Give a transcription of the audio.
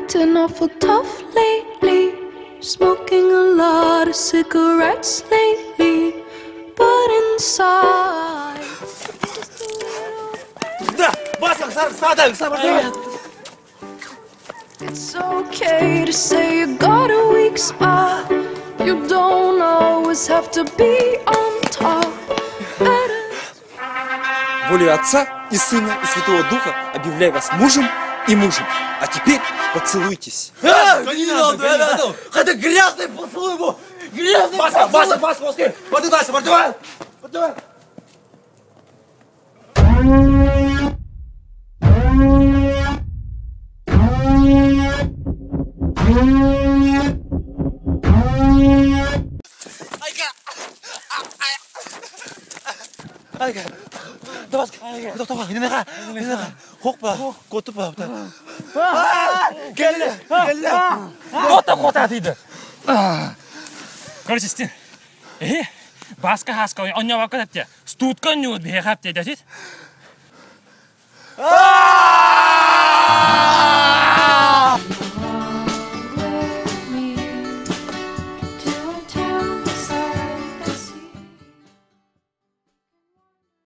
Acting awful tough lately, smoking a lot of cigarettes lately, but inside. It's okay to say you got a weak spot. You don't always have to be on top. Better Волею Отца и Сына и Святого Духа объявляю вас мужем и мужем. А теперь поцелуйтесь. Это грязный поцелуй его! Грязный поцелуй! Вася, Вася, Вася, Вася, Вася, Вася, Короче, истин. Эһи, Бааска Һааска онньообокко тэптэ. Студка онньуут биһиэхэ эптэ дэтит.